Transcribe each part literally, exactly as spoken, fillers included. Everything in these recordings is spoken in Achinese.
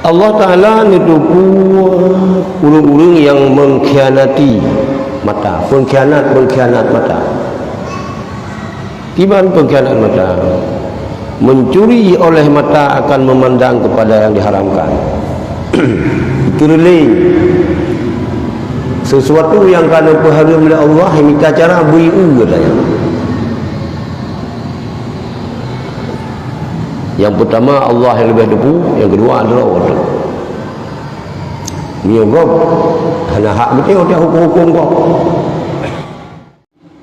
Allah Ta'ala neuteupeue ureuëng-ureuëng nyang mengkhianati mata, pengkhianat-pengkhianat mata. Kiban pengkhianat mata? Mencuri oleh mata akan memandang kepada yang diharamkan. Keureuling. Sesuatu nyang ka neupeuhareuem lé Allah, mita cara bri u geutanyoe. Nyang peutama Allah nyang leubeh teupeue, nyang keudua droe teuh. Meunyoe gob hana hak geutanyoe, teuh huköm-huköm gob.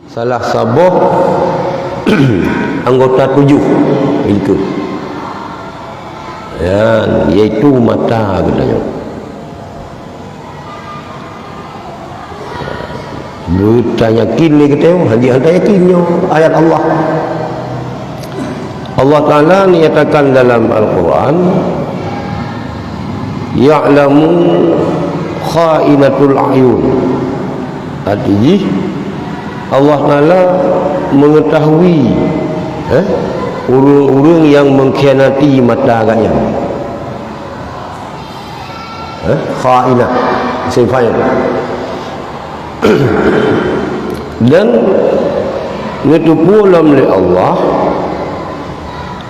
Salah saboh anggota tujoh itu, ya, yaitu mata geutanyoe. Beutayakin lé geutanyoe, hana hana yakin nyoe ayat Allah. Allah Ta'ala nyatakan dalam Al-Quran, "Ya'lamu kha'inatul a'yun." Arti jih, Allah Ta'ala mengetahui, eh, ureuëng-ureuëng nyang mengkhianati mata geutanyoe. Eh, kha'inah, isim fa'il. Dan neuteupeue lom lé Allah,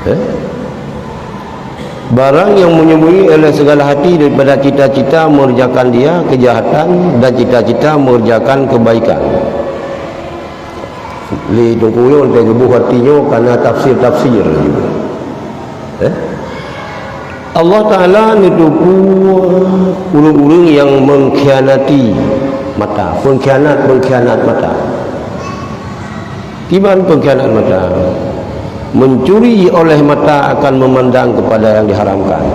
eh, barang nyang menyembunyi oleh segala hati daripada cita-cita mengerjakan dia kejahatan dan cita-cita mengerjakan kebaikan. Lé Teungku Yon teuh geuboh arti nyoe kana tafsir-tafsir juga. Eh? Allah Ta'ala neuteupeue ureuëng-ureuëng nyang mengkhianati mata, pengkhianat-pengkhianat mata. Kiban pengkhianat mata? Mencuri oleh mata akan memandang kepada yang diharamkan.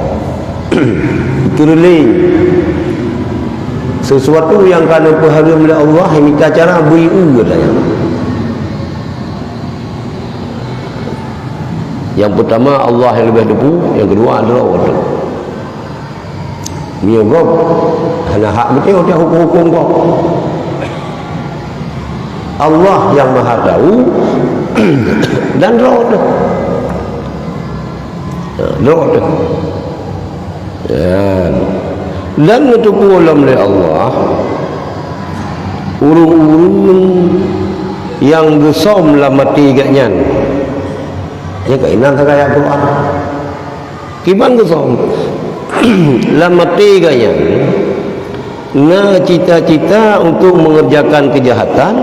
Keureuling. Sesuatu nyang ka neupeuhareuem lé Allah, mita cara bri u geutanyoe. Nyang peutama Allah nyang leubeh teupeue, nyang keudua droe teuh. Meunyoe gob hana hak geutanyoe, teuh huköm-huköm gob. Allah nyang Maha Tahu dan droe teuh. Ha, droe teuh. Ya. Dan neuteupeue lom lé Allah ureuëng-ureuëng nyang geusöm lam até geuhnyan. Nyan keunan sagai Al-Quran. Kiban geusöm? Lam até geuhnyan na cita-cita untuk mengerjakan kejahatan,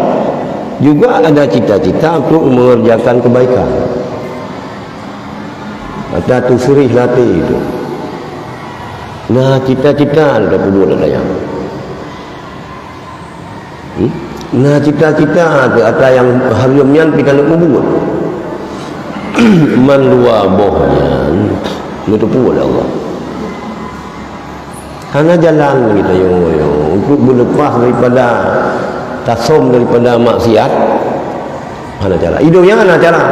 juga ada cita-cita untuk mengerjakan kebaikan. Ata teusirih lam até itu. Na cita-cita lam peubuet ata nyan. Hmm? Na cita-cita teuh ata nyang hareuem nyan pih ka lheueh peubuet. Mandua boh nyan neuteupeue lé Allah. Hana jalan geutanyoe untuk beuleupah daripada, tasöm daripada maksiat. Hana jalan. Di donya hana jalan.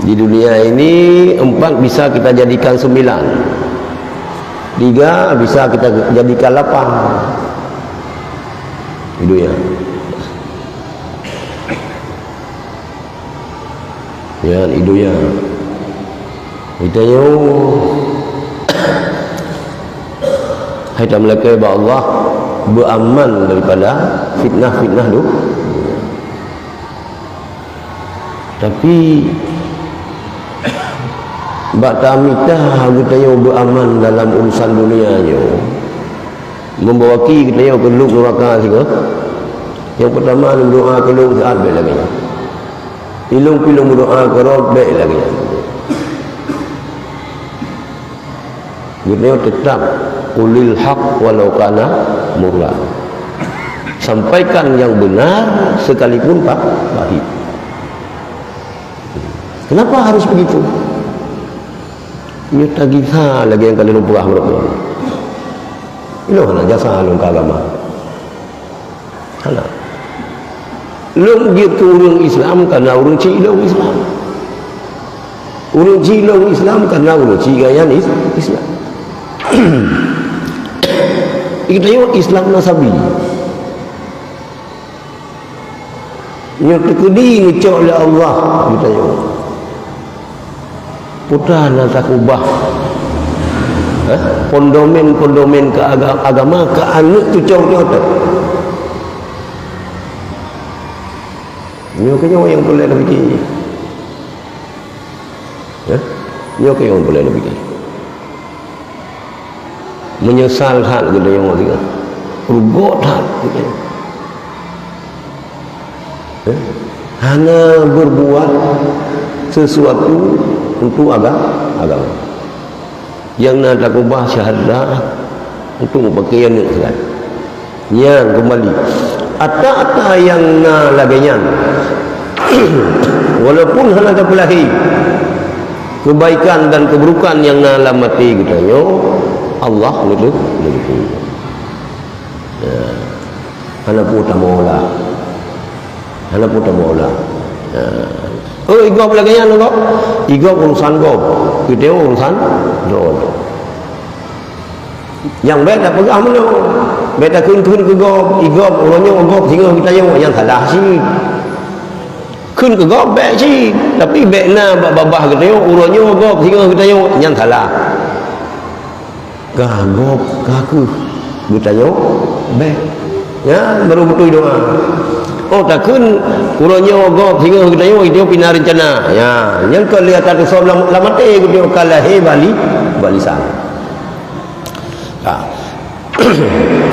Di dunia ini, empat bisa kita jadikan sembilan. Tiga bisa kita jadikan lapan. Di dunia. Ya, di dunia. Geutanyoe, hai tameulakée bak Allah, beuaman daripada fitnah-fitnah du-, Tapi, bak tamita geutanyoe beuaman dalam urusan dunia nyoe, membawa ki geutanyoe keu lôn neuraka sigoe. Nyang peutama, lôn doa keu lôn seuhat bék lagée nyan. Ilôn pih lôn meudoa keudroe bék lagée nyan. Geutanyoe teutab, "Qulil haq walau kana murra." Sampaikan yang benar sekalipun pa-, pahit. Kenapa harus begitu? Nyoe tagisa lagée nyang ka lôn peugah meurok nyoe. Ilôn hana jasa lôn keu agama. Hana. Lôn jeuet keu ureuëng Islam karena ureuëng chik lôn Islam. Ureuëng chik lôn Islam karena ureuëng chik geuhnyan Is-, Islam. Geutanyoe Islam nasabi. Nyoe teukeudi neucok lé Allah geutanyoe. Peue na takeubah Hah? Pondomen-pondomen keu aga-, agama keu aneuk cucoe nyoe teuh. Nyoe keuh nyoe nyang peureulée tapike. Hah? Nyoe keuh nyang peureulée tapike. Meunyeusal that geutanyoe singoh. Rugoe that geutanyoe. Eh, hana berbuat sesuatu untuk aga-, agama. Nyang na takeubah syahadat untuk mupakée aneuk sagai. Nyan keumbali. Ata-ata nyang na lagée nyan, walaupun hana tapeulahé, kebaikan dan keburukan nyang na lam até geutanyoe, Allah neuteu-, neuteupeue. Ya. Hana peue tameuolah. Hana peue tameuolah. Ya. Oh, i gob lagée nyan gob. I gob urusan gob. Geutanyoe urusan droe. Nyang bék tapeugah meunoe. Bék takheun-kheun keu gob. I gob uroe nyoe gob singoh geutanyoe, nyan salah cit. Kheun keu gob bék cit. Tapi bék na bak babah geutanyoe uroe nyoe gob singoh geutanyoe, nyan salah. Ka gob, ka kheueh geutanyoe bék. Nyan baru beutôi doá. Oh, takheun uroe nyoe gob singoh geutanyoe, itu pih na reuncana. Ya, nyan kon lé ata teusom lam, lam até geutanyoe ka lahé bali, balisan. Ha.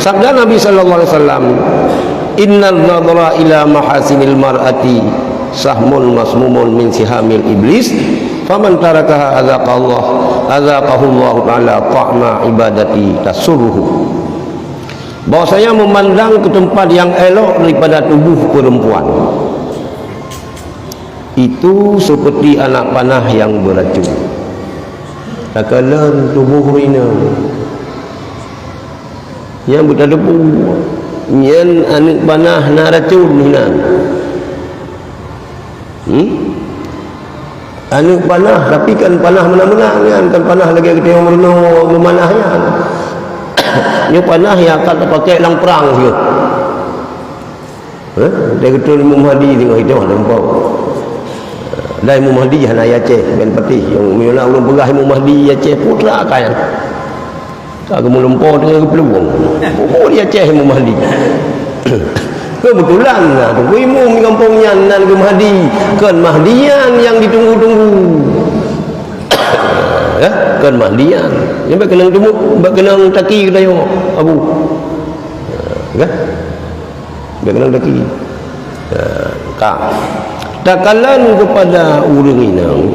Sabda Nabi sallallahu alaihi wasallam, "Innan nadhara ila mahasinil mar'ati sahmun masmumun min sihamil iblis, faman tarakaha adzaqallah, adzaqahullahu ta'ala ta'ma ibadati tasurruhu." Bahwasanya memandang ke tempat yang elok daripada tubuh perempuan, itu seperti anak panah yang beracun. Takalon tuboh ureuëng inong nyang beutateupue, nyan aneuk panah na racun hinan. Hmm? Aneuk panah, tapi kan panah meunan-meunan nyan, kan panah lagée geutanyoe meurunoe meumanah nyan. Nyoe panah nyang akan tapakée lam prang sigoe. Eh, dai geutanyoe Imam Mahdi singoh itu ada empau. Dan Imam Mahdi hana i Aceh, ben patéh. Nyang meunyoe na ureuëng peugah Imam Mahdi i Aceh, putra kaya. Ka geumeulimpah teungoh geuplueng. Peue di Aceh Imam Mahdi? Keubeutulan na teungku imum di gampông nyan nan geuh Mahdi. Kon Mahdi nyan nyang ditunggu-tunggu. Ya, kon Mahdi nyan. Nyan bék keunong teumuk, bék keunong taki geutanyoe, Abu. Ya. Dia kena daki. Ha, ka. Takalon kepada ureuëng inong,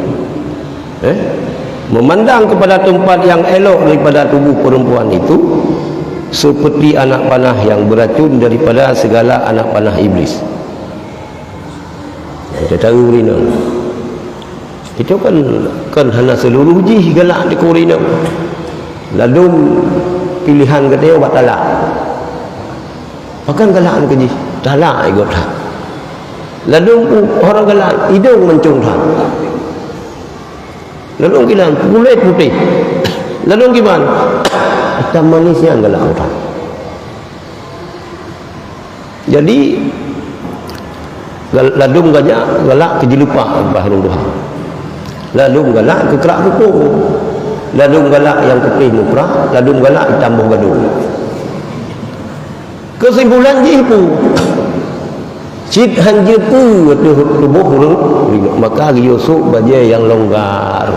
eh, memandang kepada tempat yang elok daripada tubuh perempuan itu, seperti anak panah yang beracun daripada segala anak panah iblis. Kita tahu ureuëng inong. Itu kan, kan hana seluruh jih galak di ureuëng inong. Ladum pilihan geutanyoe bak talak. Pakon galak keu jih? Talak igob that. Ladum u-, orang galak, idong mancong that. Ladum kiban, kulét putéh. Ladum kiban, asam manis nyan galak that. Jadi, gal-, ladum gajak galak keu jileupak bak ureuëng tuha. Ladum galak keu krak kuku. Ladum galak nyang putéh muprah, ladum galak itam boh gadong. Keusimpulan jih peue? Cit hanjeuet peue ateueh tuboh ureuëng rinok, maka geuyue sôk bajée nyang longgar.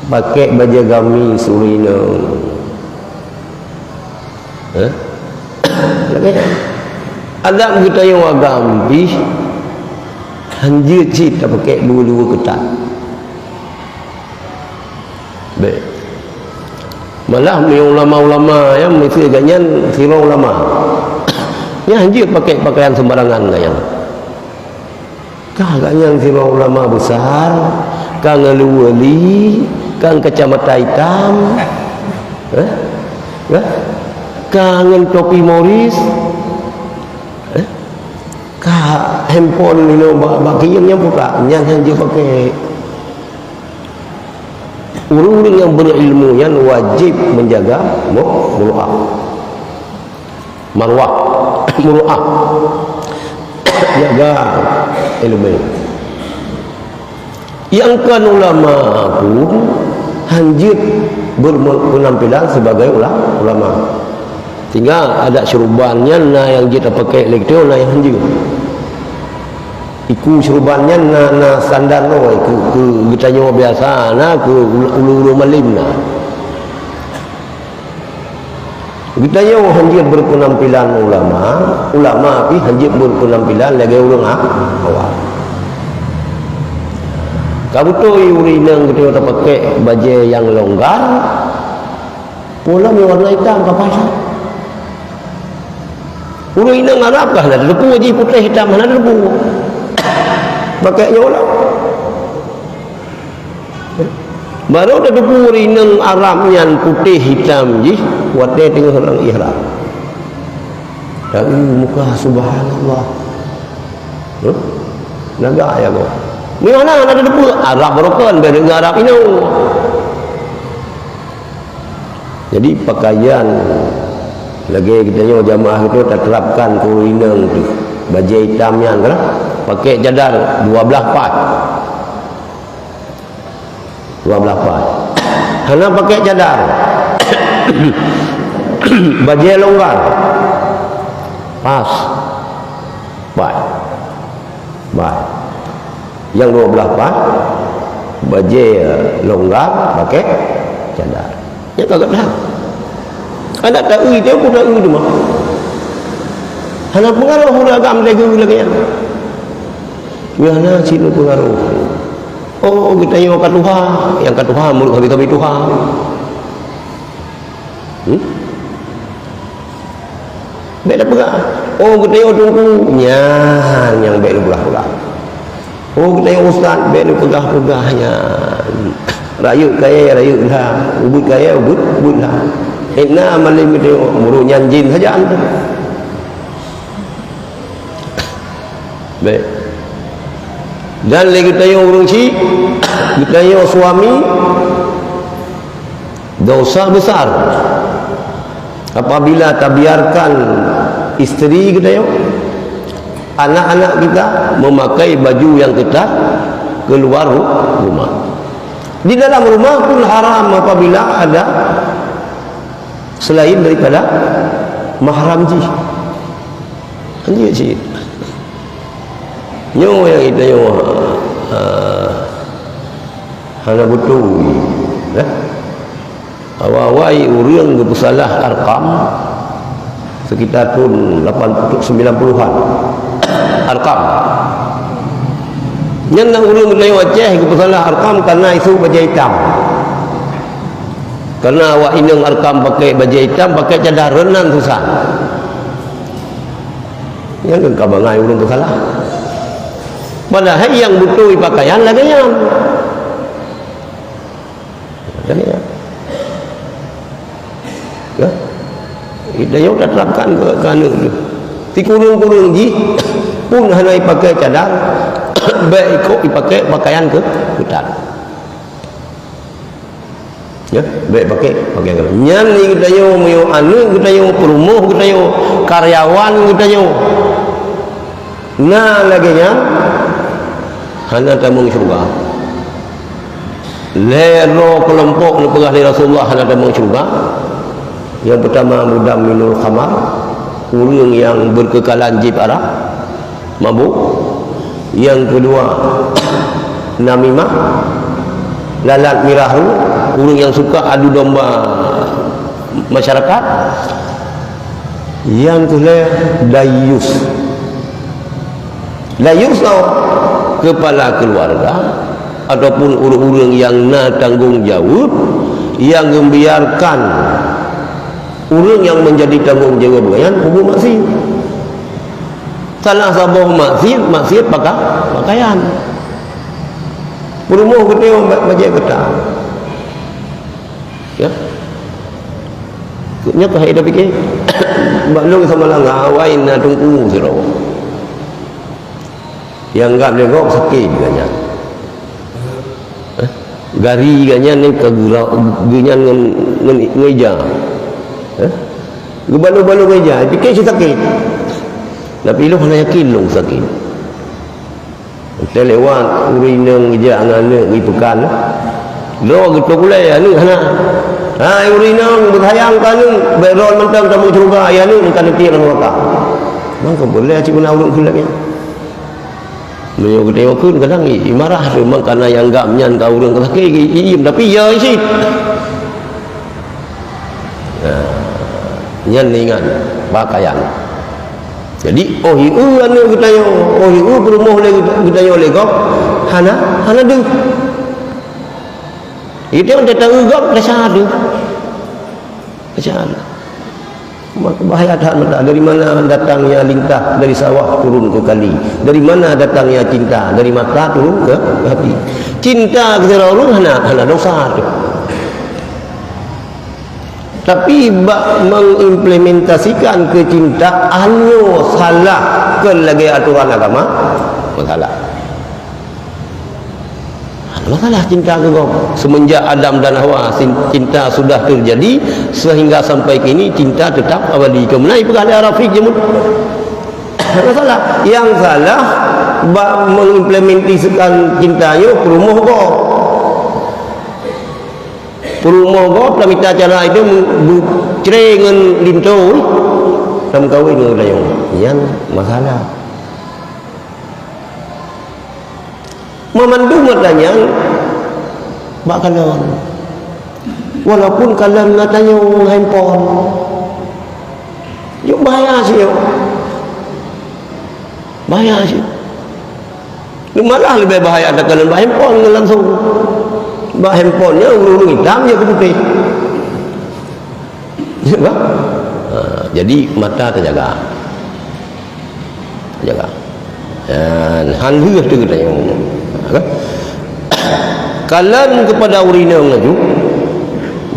Pakék bajée gamis ureuëng inong. Hah? Lagée nyan. Adak geutanyoe agam pih hanjeuet cit tapakék dua-dua keutat. Bék. Malah meunyoe ulama-ulama nyang miseue geuh nyan sidroe ulama, nyan hanjeuet pakék pakaian seumbarangan geuh nyan. Ka geuh nyan sidroe ulama besar, ka ngon luweue li, ka ngon kacamata itam, eh? Eh? Ka ngon topi Morris, eh? Ka handphone nyoe bak, bak keuieng nyan putak, nyan hanjeuet pakék. Ureuëng-ureuëng nyang beurilmu nyan wajéb menjaga mu-, muruah. Marwah, muruah. Jaga ilmu. Nyang kon ulama pun hanjeuet berpenampilan sebagai ula-, ulama. Sehingga adat syuruban nyan na nyang jeuet tapakai lé geutanyoe, na nyang hanjeuet. Iku syuruban nyan na, na standar nyoe, keu, keu geutanyoe biasa na, keu ulu-, ulu-ulu malem na. Geutanyoe hanjeuet berpenampilan ulama, ulama pih hanjeuet berpenampilan lagèe ureueng a-, awam. Ka beutôi ureueng inong geutanyoe tapakai bajèe nyang longgar, peue lom nyang warna itam ka paih that. Ureueng inong Arab ka hana tateupeue jih putéh itam, hana tateupeue. Pakai nyoe lom. Barô tateupeue ureueng inong Arab nyan putéh itam jih watèe teungoh rang ihram. Taeu muka, subhanallah. Huh? Lagak ya kok. Di mana hana tateupeue? Arab barokon, beda dengan Arab inong. Jadi, pakaian lagèe geutanyoe jamaah itu taterapkan keu ureueng inong tu. Bajèe itam nyan kan, pakai cadar dua blah pat. Dua blah pat. Hana pakai cadar. Bajèe longgar. Pas. Pat. Pat. Nyang dua blah pat, bajèe longgar, pakai cadar. Nyan ka gata. Adak taeu, tiep taeu teuma. Hana peungaroh ureueng agam lagèe, lagèe nyan. Nyan na cit peungaroh. Oh, geutanyoe ka tuha, nyang ka tuha meunurot sabe-sabe tuha. Hmm? Bèk tapeugah, "Oh, geutanyoe teungku," nyan nyang bèk tapeugah-peugah. "Oh, geutanyoe ustaz," bèk tapeugah-peugah nyan. Rayeuk kayèe, rayeuk that. Ubit kayèe, ubit, ubit that. Hana malem geutanyoe, meunurot nyan jén saja antum. Bèk. Dan lé geutanyoe ureueng chik, geutanyoe suami, dosa besar apabila tabiarkan isteri geutanyoe, anak-anak kita memakai baju yang ketat keluar ru-, rumah. Di dalam rumah pun haram apabila ada selain daripada mahram jih. Hanjeuet cit. Nyoe nyang geutanyoe, ah, hana beutôi, eh. Awai-awai ureueng geupeusalah Arqam sekitar thôn lapan puluh, sembilan puluhan. Arqam. Nyan na ureueng geutanyoe Aceh geupeusalah Arqam karena isu bajèe itam. Karena awak inong Arqam pakai bajèe itam, pakai cadar, reunan susah. Nyan ka bangai ureueng peusalah. Padahai nyang beutôi pakaian lagèe nyan. Lagèe nyan. Ya. Kita nyang taterapkan keu, keu aneuk tu. Sikureueng-kureueng jih pun hana jipakai cadar, bèk ikôt jipakai pakaian keu, keutat. Ya, bèk pakai, pakai agama. Nyan di geutanyoe, meunyoe aneuk geutanyoe, peurumoh geutanyoe, karyawan geutanyoe na lagèe nyan, hana tamong syeuruga. Lhèe droe keulompok neupeugah lé Rasulullah hana tamong syeuruga. Nyang peutama, mudamminul khamar, ureueng nyang beukeukalan jieb arak, mabök. Nyang keudua, namimah, lalat mirah ru, ureueng nyang suka adu domba masyarakat. Nyang keulhèe, dayus. Dayus nyoe kepala keluarga ataupun ureueng-ureueng nyang na tanggong jaweueb, nyang membiarkan ureueng nyang menjadi tanggong jaweueb nyan peubuet maksiet. Salah saboh maksiet, maksiet paka-, pakaian. Peurumoh geutanyoe ba-, bajèe keutat. Ya. Nyoe ka hai tapike. Bak lôn sama langa, awai na teungku sidroe. Nyang anggab lé gob sakét geuh nyan. Eh? Gari geuh nyan ni ka geura-, geuh nyan ngon, ngon, ngon ija. Eh? Geubaloe-baloe ngon ija, pike cit sakét. Tapi lôn hana yakin lôn sakét. Watèe lewat ureueng inong geujak ngon aneuk di peukan, Droe geutôp ulèe aneuk hana. Hai ureueng inong, beusayang keu aneuk, bèk droe mantong tamong syeuruga, ya aneuk ka neutiek lam neuraka. Mangkeupeue lé cit guna ureueng kheun lagèe nyan. Meunyoe geutanyoe kheun kadang i, i marah tu, mangkana nyang gam nyan ka ureueng sakét, i, i, tapi ya cit. Nah, nyan ingat pakaian. Jadi, oh, ieu aneuk geutanyoe, oh, ieu peurumoh lé geutanyoe lé gob, hana, hana deuh. Itu yang tata gob, rasa deuh. Rasa deuh. Maka bahaya that mata. Dari mana datangnya lintah dari sawah turun ke kali? Dari mana datangnya cinta? Dari mata turun ke hati. Cinta keu sidroe ureueng hana, hana dosa tu. Tapi bak mengimplementasikan kecintaan nyoe salah, kon lagèe atoran agama, masalah. Masalah cinta keu gob. Semenjak Adam dan Hawa, sin-, cinta sudah terjadi, sehingga sampai kini cinta tetap abadi. Keumeunai peugah lé Rafiq Jemut. Masalah. Yang salah, bak mengimplementasikan cinta nyoe peurumoh gob. Peurumoh gob lam mita cara itu beucre ngon linto, lam kawin ngon geutanyoe. Nyan masalah. Meumandum mata nyan bak kalon. Walaupun kalon geutanyoe handphone. Nyoe bahaya cit nyoe. Bahaya cit. Malah leubeh bahaya takalon bak handphone ngon langsung. Bak handphone nyan ureueng-ureueng itam jeuet keu putéh. Ya, bah? Ha, jadi mata tajaga. Tajaga. Dan han lheueh teuh geutanyoe. Ha, kan? Kalon keupada ureueng inong laju,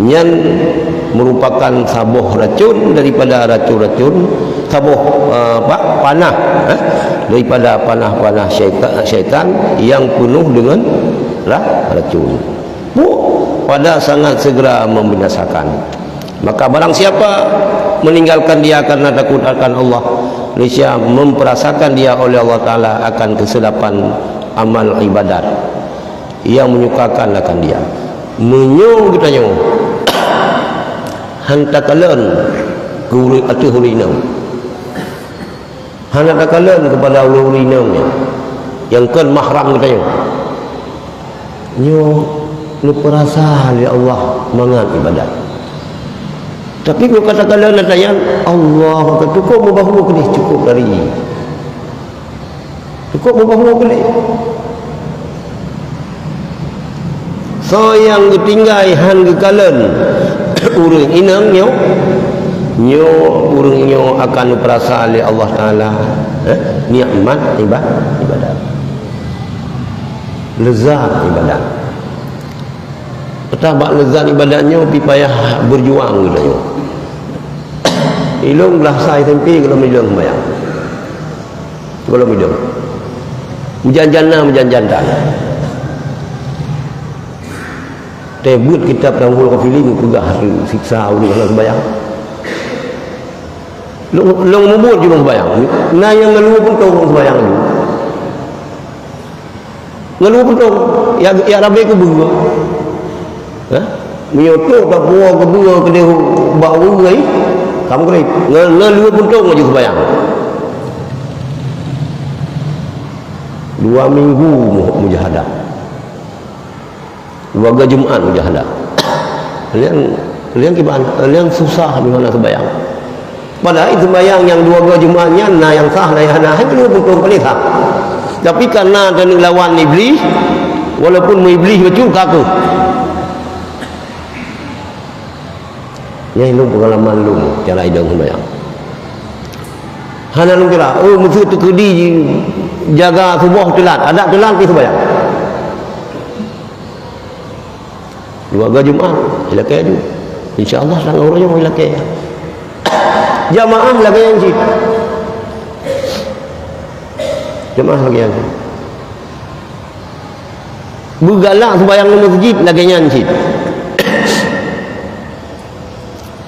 nyan merupakan saboh racun daripada racun-racun, saboh, eh, apa, panah, eh, daripada panah-panah syaitan, syaitan yang penuh dengan ra-, racun. Bu, pada sangat segera membinasakan. Maka barang siapa meninggalkan dia karena takut akan Allah, niscaya memperasakan dia oleh Allah Taala akan kesedapan amal ibadat yang menyukakan akan dia. Meunyoe geutanyoe han takalon keu ureueng ateueh ureueng inong, hana takalon keupada ureueng-ureueng inong nyan nyang kon mahram geutanyoe, nyoe neupeurasa lé Allah mangat ibadat. Tapi keu ka takalon ata nyan, Allah ka cukup meubahu keudeh, cukup dari. Cukup meubahu keudeh. Soe nyang geutinggai han geukalon ureueng inong nyoe, nyoe ureueng nyoe akan neupeurasa lé Allah Taala, eh, nikmat iba-, ibadat. Lezat ibadat. Peutah bak lezat ibadat nyoe pih payah berjuang geutanyoe. Ilôn glah sa S M P gohlom ilôn sembahyang. Gohlom idong. Meujan-jan na, meujan-jan tan. Teubiet kitab Tanbihul Ghafilin geupeugah siksa ureueng hana sembahyang. Lôn, lôn mubuet jih lôn sembahyang. Na nyang ngeuluh pun tong lôn sembahyang jih. Ngeuluh pun tong. Ya, ya rabe keubeue. Ha? Meunyoe trok tapuwoe keubeue keudeh bak ureueng laén, ka meugreb. Nge-, ngeuluh pun tong laju sembahyang. Dua minggu mu-, mujahadah. Dua ga Jumat mujahadah. Lian, lian kiban, lian susah di mana sembahyang. Padahai sembahyang nyang dua ga Jumat nyan na nyang sah, na nyang hana, hai dua peuntông paléng sah. Tapi karena taneuk lawan iblih, walaupun meuiblih bacut ka keuh. Nyan lôn peungalaman lôn cara idong sembahyang. Hana lôn kira, oh, meuseu teukeudi jaga suboh teulat, adak teulat pih sembahyang. Dua ga Jumat, ilakèe aju. Insya Allah, tanggai uroe nyoe ilakèe. Jamaah lagèe nyan cit. Jamaah lagèe nyan cit. Beugalak sembahyang lam masjid lagèe nyan cit.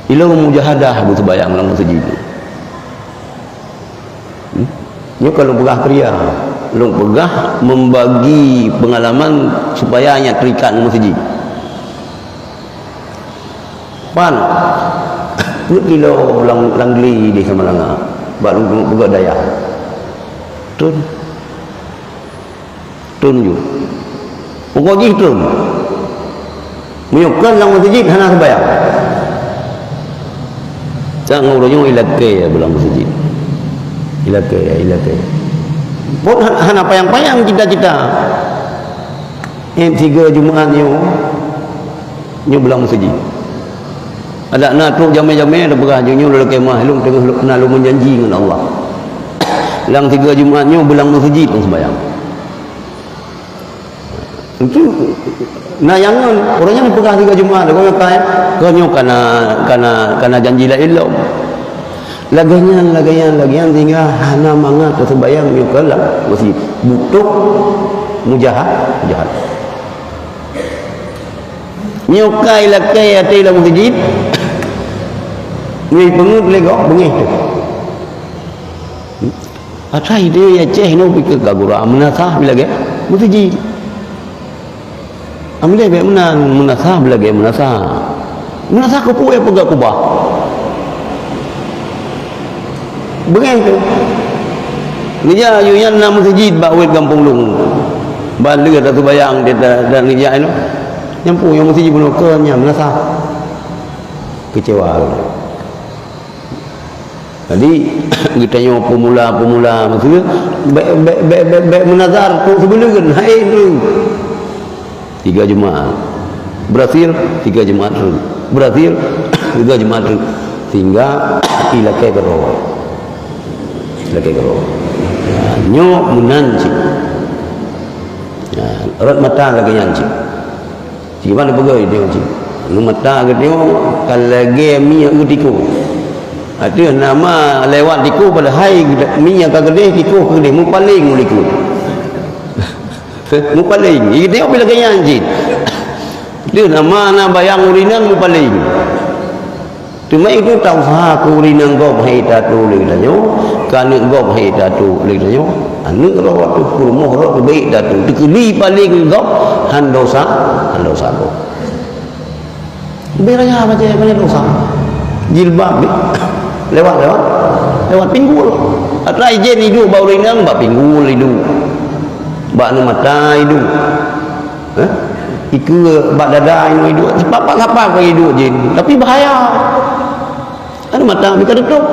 Ilôn mujahadah beusembahyang lam masjid. Hmm? Nyoe ka lôn peugah keu dia. Lôn peugah membagi pengalaman supaya nyak terikat ngon masjid. Pan. Peuet kilo lam, lam gli di Samalanga. Bak lôn peugah dayah. Tun. Tun ju. Pokok jih tun. Meunyoe kon lam meuseujid hana seubayang. Tak ngurunyo ilakée ya bulang meuseujid. Ilakée ya, ilakée. Pun ha-, hana payang-payang cita-cita. Eh, tiga Jumat nyoe, nyoe bulang meuseujid. Adak na trok jamé-jamé, ada peugah, "Nyoe lôn lakée meuah, lôn teungoh lôn, na lôn meujanji ngon Allah. Lam tiga Jumat nyoe bulang meuseujid lôn seumayang." Itu na nyang ngon, ureuëng nyang peugah tiga Jumat, kau nyoe kai, kau nyoe kana, kana, kana janji laén lom. Lagée nyan, lagée nyan, lagée nyan, sehingga hana mangat teuseumbayang nyoe ka lam meuseujid. Butoh mujaha-, mujahadah. Nyoe kai lakée até lam meuseujid, nyoe peungeuet lé gob beungéh teuh. Asai deh ya ceh nyoe pike ka gura meunasah bila ge meuseujid. Amleh bék meunan, meunasah beulagée meunasah. Meunasah keupeue peugah kubah. Beungéh tu. Nija yu nyan na meuseujid bak wet gampông lôn. Ban leuet ata seubayang di da-, dan nija inoe. Nyang pu nyang meuseujid bunoe keu nyan meunasah. Keucewa. Jadi, geutanyoe peumula-peumula, maksudnya, bék, bék, bék, bék, bék meunazar keu sibuleuen, hai tu. Tiga Jumat. Berhasil, tiga Jumat tu. Berhasil, tiga Jumat tu. Sehingga ilakée keudroe. Ilakée keudroe. Ya, nyoe meunan cit. Ya, rot mata lagée nyan cit. Kiban peugah idéh cit. Anu mata geutanyoe ka lagée minyeuk geutikôh. Ateueh nama lewat tikôh padahai minyeuk ka geudeh, tikôh ka geudeh, mupaleng u likôt. Mupaleng. Geutanyoe pih lagée nyan cit. Ateueh nama na bayang ureueng inong mupaleng. Teuma itu ta useuha keu ureueng inong gob hai tatu lé geutanyoe, keu aneuk gob hai tatu lé geutanyoe, aneuk roh teuh, peurumoh roh teuh bék tatu, teukeuli paleng gob, han dosa, han dosa gob. Leubeh raya macam, macam dosa. Jilbab ni, lewat, lewat, lewat pinggul. Atra ijen iduek bak ureueng inong, bak pinggul iduek. Bak aneuk mata iduek. Eh? Ikeue bak dada inoe iduek, sapa-sapa ka iduek jin, tapi bahaya. Kan mata bika tutup.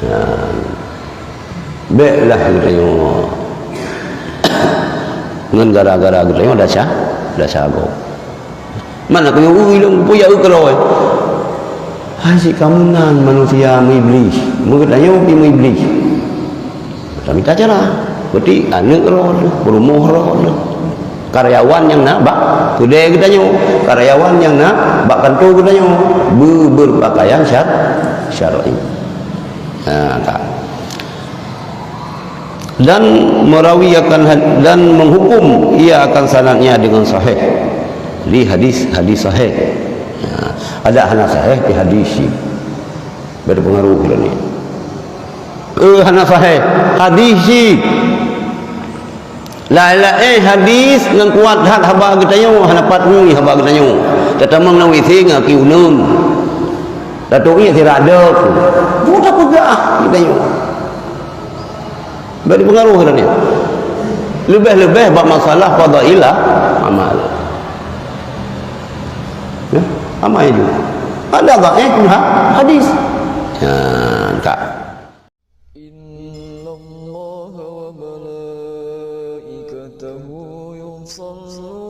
Nah, béklah geutanyoe ngon gara-gara geutanyoe desya, desya gob. Mana keuneuk ui lôn, peue jak eu keudroe? Hai cit kamoe nan manusia meuiblih, meugeutanyoe pih meuiblih. Mita-mita cara. Berarti aneuk roh teuh, peurumoh roh teuh. Karyawan nyang na bak keudè geutanyoe, karyawan nyang na bak kantô geutanyoe, beu-, berpakaian syar-, syar'i. Ha, ka. Dan merawi akan had-, dan menghukum ia akan sanadnya dengan sahih. Di hadis, hadis sahih. Ha, ada hana sahih di hadis cit. Bèk teupeungaruh lé nyan. Eh, hana sahih. Hadis cit. Laén-laén hadis nyang kuat that haba geutanyoe, hana pat nui haba geutanyoe. Tatamong na WC ngon aki uneun. Tato ié sira dok. Buta peugah geutanyoe. Bèk teupeungaruh lé nyan. Leubeh-leubeh bak masalah fadailah amal. Ya, amai ju. Ada dhaif pun ha-, hadis. Ya, tak. إن الله وملائكته يصلون